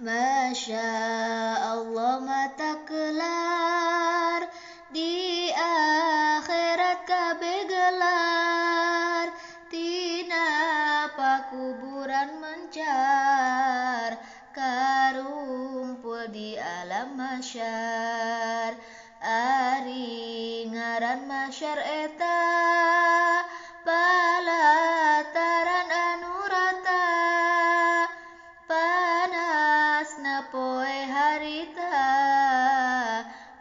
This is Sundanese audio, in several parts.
Masya Allah mata kelar, di akhirat kabeh gelar, tina pakuburan mencar, karumpul di alam masyar. Ari ngaran masyar eta palataran anu rata, panasna poe harita,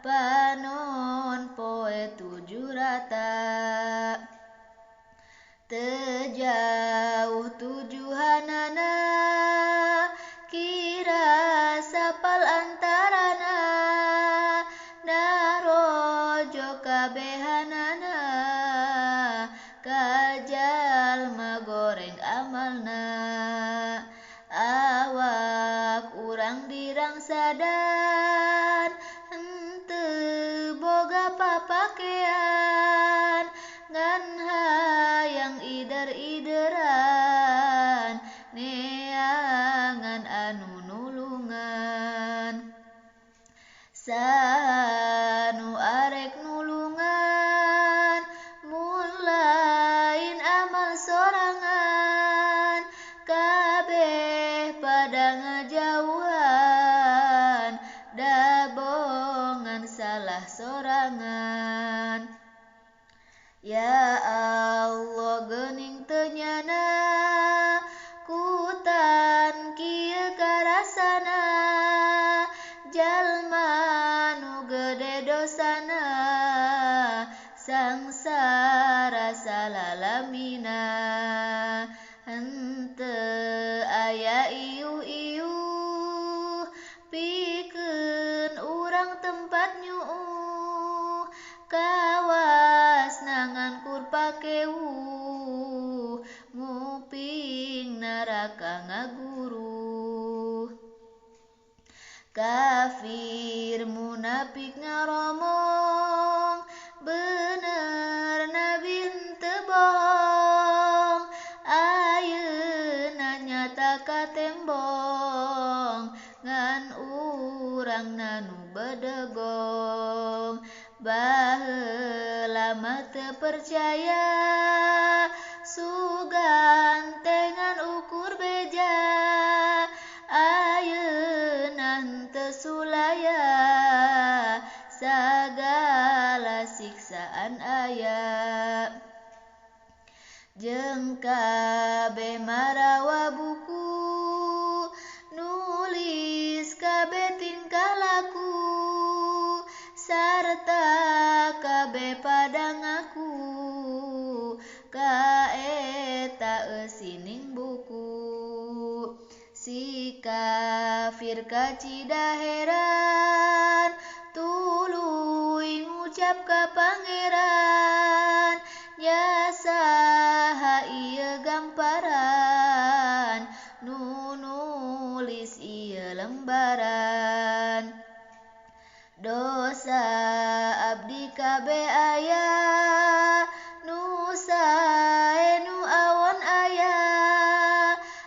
panon poe tujuh rata. Teu jauh tujuhanana, kira sapal antarana, narojo kabehanana, kajalma goreng amalna. Awak urang dirangsadan, henteu boga papakean, ngan hayang ider-ideran, neangan anu nulungan. Saha nu arek nulungan, mun lain amal sorangan, kabeh pada ngajauhan, dabongan salah sorangan. Ya Allah geuning teu nyana, kutan kieu karasana, jalma nu gede dosana, sangsara salalamina. Henteu aya iuh-iuh, pikeun urang tempat nyuuh, kawas nangan kur pakewuh, nguping neraka ngaguruh. Kafir munafik ngaromong, bener nabi henteu bohong, ayeuna nyata katembong, ngan urangna nu bedegong. Baheula mah teu percaya, sugan teh ngan ukur beja, ayeuna henteu sulaya, sagala siksaan aya. Jeung kabeh marawa buku, nulis kabeh tingkah laku, sarta kabeh pada ngaku, ka eta eusining buku. Si kafir kacida heran, tuluy ngucap ka pangeran, nya saha ieu gamparan, nu nulis ieu lembaran. Dosa abdi kabeh aya, nu sae nu awon aya,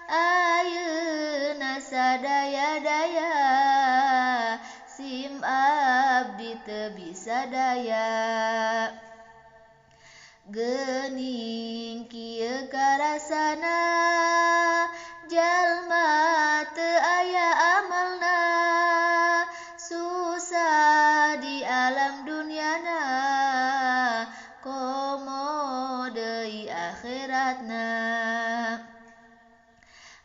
ayeuna sadaya-daya, sim abdi teu bisa daya. Geuning kieu karasana, jalma teu aya amalna, susah di alam dunyana, komo deui akhiratna.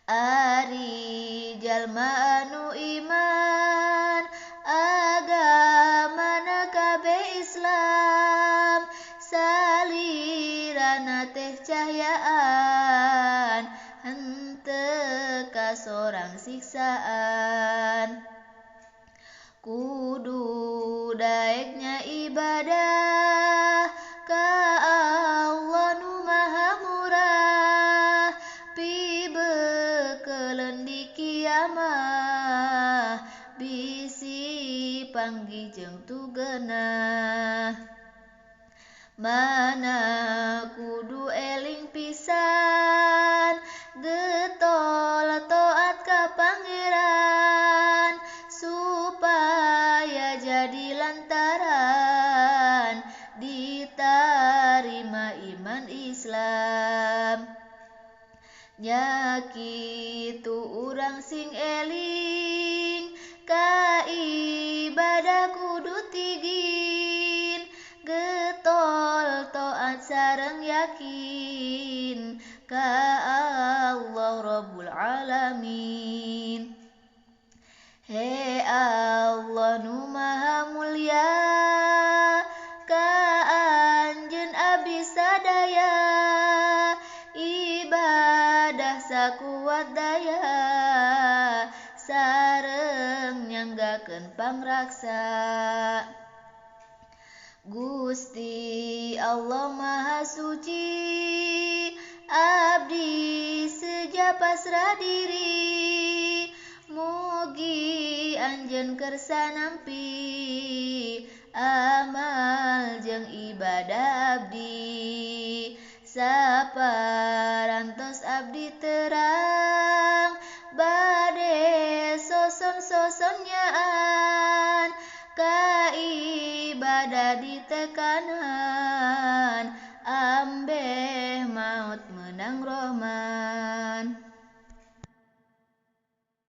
Ari jalma anu iman, agamana kabeh Islam, salirana teh cahyaan, henteu kasorang siksaan. Kudu daeknya ibadah ka Allah nu maha murah, pibekeleun di kiamah, bisi panggih jeung tugeunah. Mana kudu eling pisan, getol taat ka Pangeran. Nya kitu urang sing eling ka ibadah kudu tigin, getol taat sareng yakin ka Allah Rabbul Alamin. He Allah nu maha mulia, ka anjeun abdi sadaya, ibadah sakuat daya sareng nyanggakeun pangraksa. Gusti Allah Maha Suci, abdi seja pasrah diri, mugi anjeun kersa nampi amal jeung ibadah abdi. Saparantos abdi terang.